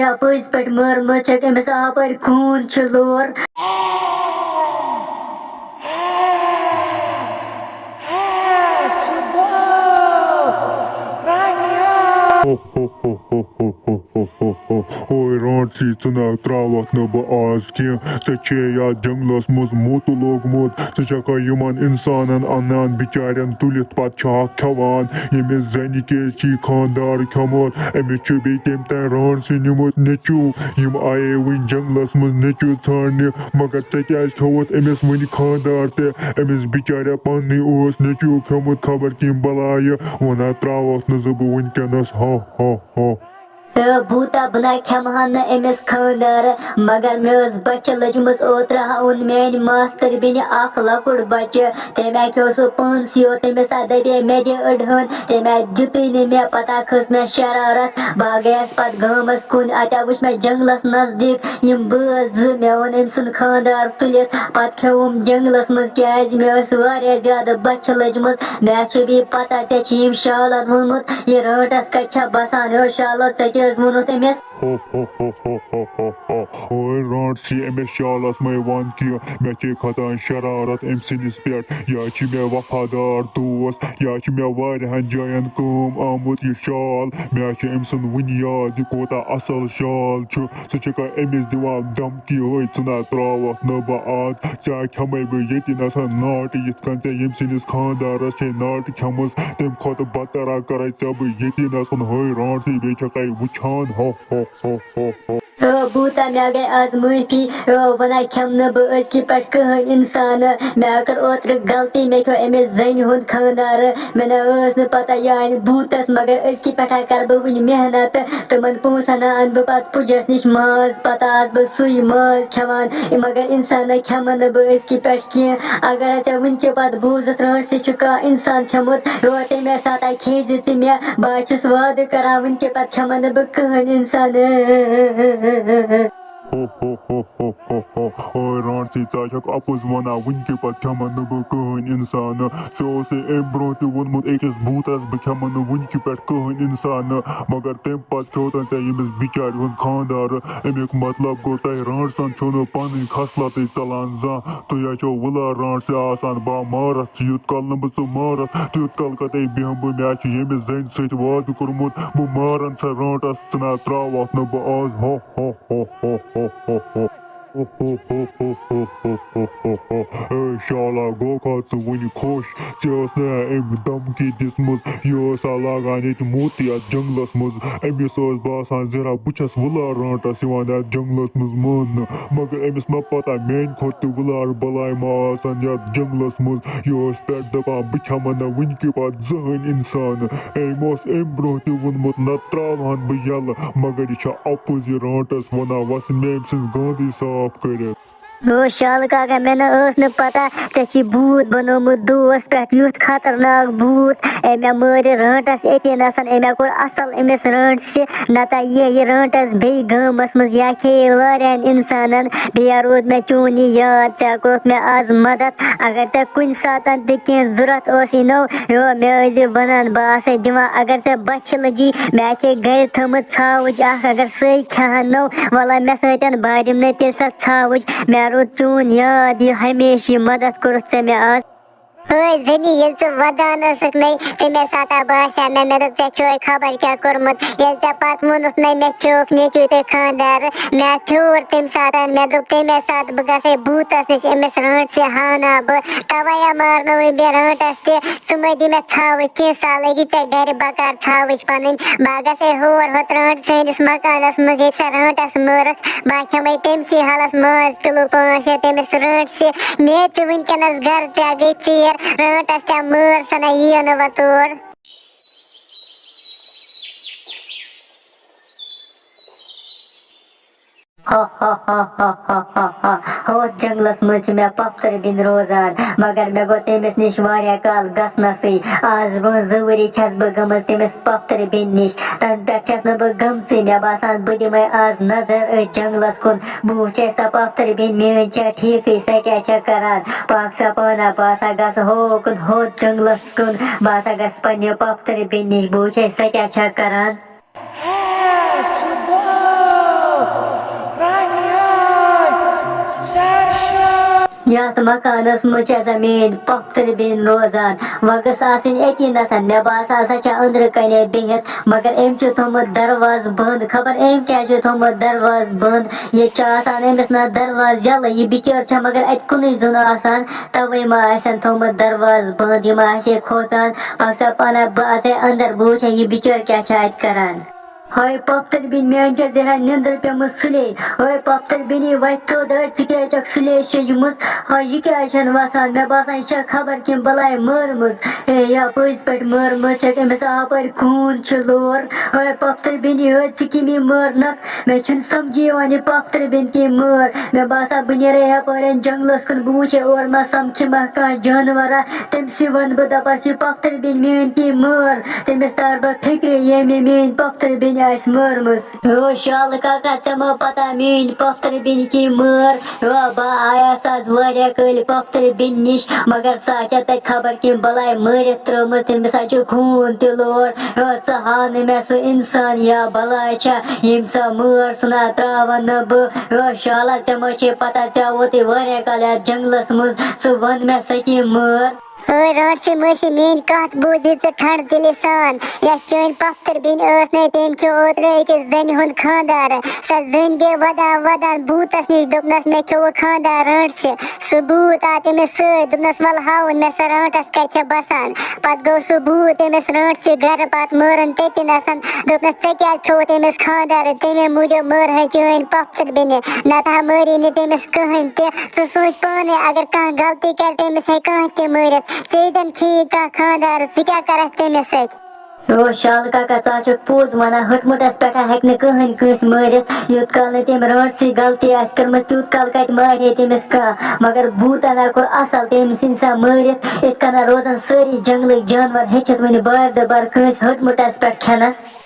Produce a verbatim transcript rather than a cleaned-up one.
یا پٔزۍ پٲٹھۍ مٲرمٕژ چھَکھ، أمِس آپٲرۍ خوٗن چھُ لور۔ اوے رانٹسی، ژٕ نہ تراوکھ نہٕ بہٕ آز کینٛہہ۔ ژےٚ چھے یتھ جنگلس منٛز موٚت لوگمُت۔ ژٕ چھکھا یِمن انسانن انان بچارٮ۪ن تُلِتھ، پتہٕ چھہکھ کھٮ۪وان؟ ییٚمِس زنہِ کیازِ چھی خاندار کھٮ۪ومُت؟ أمِس چھُ بیٚیہِ تٔمۍ تام رانٹسی نیومُت نیٚچو۔ یِم آیے وٕنۍ جنگلس منٛز نیٚچو ژھانڈنہِ، مگر ژےٚ کیازِ کھیوٚوُتھ أمِس وٕنہِ خاندار تہِ؟ أمِس بچارِ پننُے اوس نیٚچو کھیوٚمُت خبر کمہِ بلایہِ۔ وۄنۍ ہا تراوکھ نہٕ زٕ بہٕ وٕنکیٚنس۔ ہا ہا ہا۔ اے بوٗتا، بہٕ نہ کھٮ۪مہٕ ہا نہٕ أمِس خانٛدارٕ، مگر مےٚ ٲس بۄچھِ لٔجمٕژ اوترٕ ہا اوٚن میٛانہِ ماستٕر بیٚنہِ اکھ لۄکُٹ بۄچہِ۔ تٔمۍ ہا کھیوٚو سُہ پانسٕے یوت، تٔمِس ہا دَپے مےٚ دِ أڑہَن، تٔمۍ ہا دیُتُے نہٕ مےٚ۔ پتہٕ ہا کھٔژ مےٚ شرارت، بہٕ ہا گٔیَس پتہٕ گامَس کُن، اَتہِ ہا وٕچھ مےٚ جنٛگلَس نزدیٖک یِم بٲژ زٕ، مےٚ اوٚن أمۍ سُنٛد خانٛدار تُلِتھ، پتہٕ کھیوٚوُم جنٛگلَس منٛز، کیٛازِ مےٚ ٲس واریاہ زیادٕ بۄچھِ لٔجمٕژ۔ مےٚ چھُ بیٚیہِ پتہ، ژےٚ چھِ ییٚمۍ شالن ووٚنمُت، یہِ رٲنٹس کتہِ چھےٚ بسان؟ ہے شالو، ژےٚ کیٛازِ ووٚنُتھ أمِس؟ اوے رانٹسی، أمِس شالس مَے وَن کینٛہہ، مےٚ چھے کھژان شرارت أمۍ سٕنٛدِس پٮ۪ٹھ۔ یا چھِ مےٚ وفادار دوس، یا چھِ مےٚ واریاہن جاین کٲم آمُت یہِ شال۔ مےٚ چھُ أمۍ سُنٛد وُنہِ یاد، یہِ کوٗتاہ اصل شال چھُ۔ ژٕ چھکھا أمِس دِوان دھمکی؟ ہے، ژٕ نہ تراوکھ نہٕ بہٕ آز، ژےٚ کھٮ۪مے بہٕ ییٚتہِ نسن ناٹہٕ، یِتھ کٔنۍ ژےٚ ییٚمہِ سٕنٛدِس خانٛدارس چھے ناٹہٕ کھٮ۪مٕژ، تمہِ کھۄتہٕ بدترا کرے ژےٚ بہٕ ییٚتہِ نسن۔ ہے رانٹسی، بیٚیہِ چھکھے وٕچھان؟ ہو ہو ہو ہو ہو۔ او بوٗتا، مےٚ گٔے آز معٲفی۔ او، وۄنۍ کھٮ۪مہٕ نہٕ بہٕ أزکہِ پٮ۪ٹھ کٕہٕنۍ اِنسان۔ مےٚ کٔر اوترٕ غلطی، مےٚ کھیوٚو أمِس زَنہِ ہُنٛد خانٛدار۔ مےٚ نہ ٲس نہٕ پتہ یہِ اَنہِ بوٗتَس، مگر أزکہِ پٮ۪ٹھ کَرٕ بہٕ وٕنہِ محنت۔ تِمَن پونٛسَن ہا اَنہٕ بہٕ پَتہٕ پُجَس نِش ماز، پَتہٕ آسہٕ بہٕ سُے ماز کھٮ۪وان۔ مگر اِنسان نہ کھٮ۪مہٕ نہٕ بہٕ أزکہِ پٮ۪ٹھ کینٛہہ۔ اگر ژےٚ وٕنکہِ پَتہٕ بوٗزُتھ، رٲنٛٹسٕے چھُ کانٛہہ اِنسان کھیوٚمُت، یور تَمے ساتہٕ کھیٚیہِ زِ ژٕ مےٚ۔ بہٕ ہا چھُس وعدٕ کران، وٕنکہِ پَتہٕ کھٮ۪مہٕ نہٕ بہٕ کٕہٕنۍ اِنسان۔ ہو ہو ہو ہو ہو ہو۔ اوے رانٹسی، ژٕ ہا چھکھ اَپُز وَنان، وٕنکہِ پَتہٕ کھٮ۪مہٕ نہٕ بہٕ کٕہٕنۍ اِنسان۔ ژےٚ اوسُے اَمہِ برونٛہہ تہِ ووٚنمُت أکِس بوٗتَس، بہٕ کھٮ۪مہٕ نہٕ وٕنکہِ پٮ۪ٹھ کٕہٕنۍ اِنسان، مگر تَمہِ پَتہٕ کھیوٚوتَن ژےٚ ییٚمِس بِچارِ ہُنٛد خانٛدار۔ اَمیُک مطلب گوٚو، تۄہہِ رانٹسَن چھو نہٕ پَنٕنۍ خصلتٕے ژَلان زانٛہہ۔ تُہۍ ہا چھو وُلار رانٹسٕے آسان، بہٕ ہا مارَتھ ژٕ، یوٗت کال نہٕ بہٕ ژٕ مارَتھ، تیوٗت کال کَتَے بیٚہمہٕ بہٕ؟ مےٚ ہا چھُ ییٚمِس زَنہِ سۭتۍ وعدٕ کوٚرمُت، بہٕ مارَن سا رانٹَس، ژٕ نہ ترٛاوَتھ نہٕ بہٕ آز۔ ہو ہو ہو ہو ہو ہو ہو۔ اے شالا، گوکھا ژٕ وُنہِ خۄش؟ ژےٚ ٲس نہ أمۍ دھمکی دِژمٕژ؟ یہِ ٲس سا لاگان ییٚتہِ موٚت یَتھ جنٛگلَس منٛز۔ أمِس اوس باسان زِرا بہٕ چھَس وُلار رانٛٹَس یِوان یَتھ جنٛگلَس منٛز ماننہٕ۔ مگر أمِس ما پَتہ، میٛانہِ کھۄتہٕ تہِ وُلار بَلاے ما آسَن یَتھ جنٛگلَس منٛز۔ یہِ اوس پٮ۪ٹھ دَپان، بہٕ کھٮ۪مہٕ نہٕ وٕنہِ کہِ پَتہٕ زٕہٕنۍ اِنسان۔ أمۍ اوس اَمہِ برونٛہہ تہِ ووٚنمُت، نَتہٕ ترٛاوہَن بہٕ یَلہٕ۔ مگر یہِ چھا اَپُز یہِ رانٛٹَس وَنان، وَسہٕ مےٚ أمۍ سٕنٛز گانٛدٕے صاف کٔرِتھ۔ ہو شالہٕ کاکا، مےٚ نہ ٲس نہٕ پتہ ژےٚ چھی بھوٗت بنوومُت دوس پٮ۪ٹھ، یُتھ خطرناک بھوٗت۔ أمۍ مےٚ مٲرِ رانٛٹس أتی نَسَن، أمۍ مےٚ کوٚر اصل أمِس رانٛٹسہِ، نتہٕ یِہے یہِ رانٛٹس بیٚیہِ گامس منٛز یا کھیٚیہِ واریاہن انسانن۔ بیٚیہِ روٗد مےٚ چون یہِ یاد، ژےٚ کوٚرُتھ مےٚ آز مدد۔ اگر ژےٚ کُنہِ ساتن تہِ کینٛہہ ضوٚرتھ اوسُے نو، یو مےٚ ٲسۍ زِ ونان، بہٕ آسے دِوان۔ اگر ژےٚ بۄچھِ لٔجی، مےٚ چھے گرِ تھٲومٕژ ژھاوٕج اکھ، اگر سۄے کھٮ۪ہن نو، وَلہ مےٚ سۭتۍ بارِم نہٕ تیٚلہِ سۄ ژھاوٕج۔ مےٚ روٗد چون یاد یہِ ہمیشہِ، یہِ مدد کوٚرُتھ ژےٚ مےٚ آز۔ ہے زٔنی، ییٚلہِ ژٕ وَدان ٲسٕکھ نے، تَمے ساتہٕ باسیٛو مےٚ، مےٚ دوٚپ، ژےٚ چھُے خبر کیٛاہ کوٚرمُت۔ ییٚلہِ ژےٚ پَتہٕ ووٚنُتھ نے، مےٚ چھوکھ نیٚچوٗ تہٕ خانٛدارٕ، مےٚ پھیوٗر تَمہِ ساتہٕ۔ مےٚ دوٚپ، تَمے ساتہٕ بہٕ گژھٕ ہے بھوٗتَس نِش، أمِس رانٛٹسہِ ہاوناو بہٕ۔ تَوَے ہا مارنووُے مےٚ رانٛٹَس تہِ۔ ژٕ مہ دِ مےٚ ژھاوٕج، کینٛہہ سا لٔگی ژےٚ گرِ بکار ژھاوٕج پنٕنۍ۔ بہٕ ہا گژھے ہور ہوٚت رانٛٹہٕ سٲنِس مکانس منٛز، ییٚتہِ سۄ رانٛٹس مٲرٕکھ۔ بہٕ ہا کھٮ۪مے تٔمسٕے حالس مٲنٛز کِلوٗ پانٛژھ شےٚ تٔمِس رانٛٹسہِ۔ نیر ژٕ وٕنکیٚنس گرٕ، ژےٚ گٔے ژیر، رانٛٹس تہِ مٲر، سۄ نہ یِیو نہٕ وۄنۍ تور۔ ہا ہا ہا ہا ہا ہا ہا۔ ہوتھ جنگلس منٛز چھِ مےٚ پۄپھتٕر بیٚنہِ روزان، مگر مےٚ گوٚو تٔمِس نِش واریاہ کال گژھنَسٕے۔ آز برونٛہہ زٕ ؤری چھَس بہٕ گٔمٕژ تٔمِس پۄپھتٕر بیٚنہِ نِش۔ تَنہٕ پٮ۪ٹھ چھَس نہٕ بہٕ گٔمژٕے۔ مےٚ باسان، بہٕ دِمَے آز نظر أتھۍ جنگلس کُن، بہٕ وٕچھے سۄ پۄپھتٕر بیٚنہِ میٛٲنۍ چھےٚ ٹھیٖکٕے، سۄ کیٛاہ چھےٚ کران۔ پاک سا پانہ، بہٕ ہسا گژھٕ ہوکُن، ہوتھ جنگلس کُن، بہٕ ہسا گژھٕ پننہِ پۄپھتٕر بیٚنہِ نِش، بہٕ وٕچھے سۄ کیٛاہ چھےٚ کران۔ یتھ مکانس منٛز چھِ آسان میٲنۍ پۄپھتٕر بیٚنہِ روزان۔ وۄنۍ گٔژھ آسٕنۍ أتی نسن، مےٚ باسان سۄ چھےٚ أنٛدرٕ کنے بِہِتھ، مگر أمۍ چھُ تھوٚمُت دروازٕ بنٛد۔ خبر أمۍ کیٛازِ چھُ تھوٚمُت دروازٕ بنٛد؟ ییٚتہِ چھُ آسان أمِس نہ دروازٕ یَلہٕ، یہِ بِچٲر چھےٚ مگر اَتہِ کُنُے زوٚن آسان، تَوَے ما آسن تھوٚمُت دروازٕ بنٛد، یہِ ما آسہِ ہے کھوژان، پَکھ سا پانہ بہٕ اژے اندر، بہٕ وٕچھے یہِ بِچٲر کیٛاہ چھےٚ اَتہِ کران۔ ہاے پۄپھتٕر بیٚنہِ، میٛانہِ چھےٚ ذہن نیٚنٛدٕر پیٚمٕژ سُلے۔ ہاے پۄپھتٕر بیٚنی، وۄتھ تھوٚد، ہاے ژٕ کیٛازِ چھَکھ سُلے شیٚنجمٕژ؟ ہاے یہِ کیٛازِ چھَنہٕ وۄتھان؟ مےٚ باسان یہِ چھےٚ خبر کِنہٕ بَلاے مٲرمٕژ۔ ہے یا پٔزۍ پٲٹھۍ مٲرمٕژ چھَکھ، أمِس آو اَپٲرۍ خوٗن چھُ لور۔ ہاے پۄپھتٕر بیٚنی، ہاے ژٕ کٔمی مٲرنَکھ؟ مےٚ چھُنہٕ سَمجھی یِوان یہِ پۄپھتٕر بیٚنہِ کٔمۍ مٲر۔ مےٚ باسان بہٕ نیرے یَپٲرۍ جنٛگلَس کُن، بہٕ وٕچھے اورٕ ما سَمکھِ ما کانٛہہ جانوَرا، تٔمۍ سٕے وَنہٕ بہٕ، دَپَس یہِ پۄپھتٕر بیٚنہِ میٛٲنۍ کٔمۍ مٲر۔ تٔمِس تار بہٕ فِکرِ، ییٚمہِ میٛٲنۍ پۄپھتٕر بیٚنہِ آسہِ مٲرمٕژ۔ ہیو شالہٕ کاکا، ژےٚ ما پتہ میٛٲنۍ پۄپھتٕر بیٚنہِ کٔمۍ مٲر؟ ہیو بہٕ آیس آز واریاہ کٲلۍ پۄپھتٕر بیٚنہِ نِش، مگر سۄ چھےٚ تتہِ خبر کٔمۍ بلاے مٲرِتھ ترٲومٕژ، تٔمِس ہا چھُ خوٗن تہِ لور۔ ہیو ژٕ ہاو نہٕ مےٚ سُہ انسان یا بلاے چھا، ییٚمۍ سۄ مٲر، سُہ نہ تراون نہٕ بہٕ۔ ہیو شالہ، ژےٚ ما چھے پتہ، ژےٚ ووتُے واریاہ کال یتھ جنگلس منٛز، ژٕ ون مےٚ سۄ کٔمۍ مٲر؟ اوے رانٹسی مٲسی، میٲنۍ کتھ بوٗزِو ژٕ ٹھنڈٕ دِلہِ سان۔ یۄس چٲنۍ پۄپھتٕر بیٚنہِ ٲس نے، تٔمۍ کھیوٚو اوترٕ أکِس زنہِ ہُنٛد خانٛدار۔ سۄ زٔنۍ گٔے ودان ودان بوٗتس نِش، دوٚپنس، مےٚ کھیوٚوُ خانٛدار رانٹسی۔ سُہ بوٗت آو تٔمِس سۭتۍ، دوٚپنس، ول ہاوُن مےٚ سۄ رانٹس کتہِ چھےٚ بسان۔ پتہٕ گوٚو سُہ بوٗت تٔمِس رانٹسی گرٕ، پتہٕ مٲرٕن تٔتی نسن۔ دوٚپنس، ژےٚ کیازِ کھیوٚوُتھ تٔمِس خانٛدار؟ تمے موٗجوٗب مٲر ہے چٲنۍ پۄپھتٕر بیٚنہِ، نتہٕ ہا مٲری نہٕ تٔمِس کٕہٕنۍ تہِ۔ ژٕ سونٛچ پانے، اگر کانٛہہ غلطی کرِ، تٔمِس ہیٚکہِ کانٛہہ تہِ مٲرِتھ۔ ژےٚ زن کھیٚیہِ کانٛہہ خانٛدارس، ژٕ کیٛاہ کرکھ تٔمِس سۭتۍ؟ او شالہٕ کاکا، ژٕ ہا چھُکھ پوٚز ونان، ہٕٹمُٹس پٮ۪ٹھ ہا ہیٚکہِ نہٕ کٕہٕنۍ کٲنٛسہِ مٲرِتھ۔ یوٗت کال نہٕ تٔمۍ رانٛٹسٕے غلطی آسہِ کٔرمٕژ، تیوٗت کال کتہِ مارِ ہے تٔمِس کانٛہہ۔ مگر بوٗتن ہا کوٚر اصل تٔمۍ سٕنٛدۍ سان مٲرِتھ۔ یِتھ کٔنۍ روزن سٲری جنگلٕکۍ جانور ہیٚچھِتھ وُنہِ بارِ دُبارٕ کٲنٛسہِ ہٕٹمُٹس پٮ۪ٹھ کھٮ۪نس۔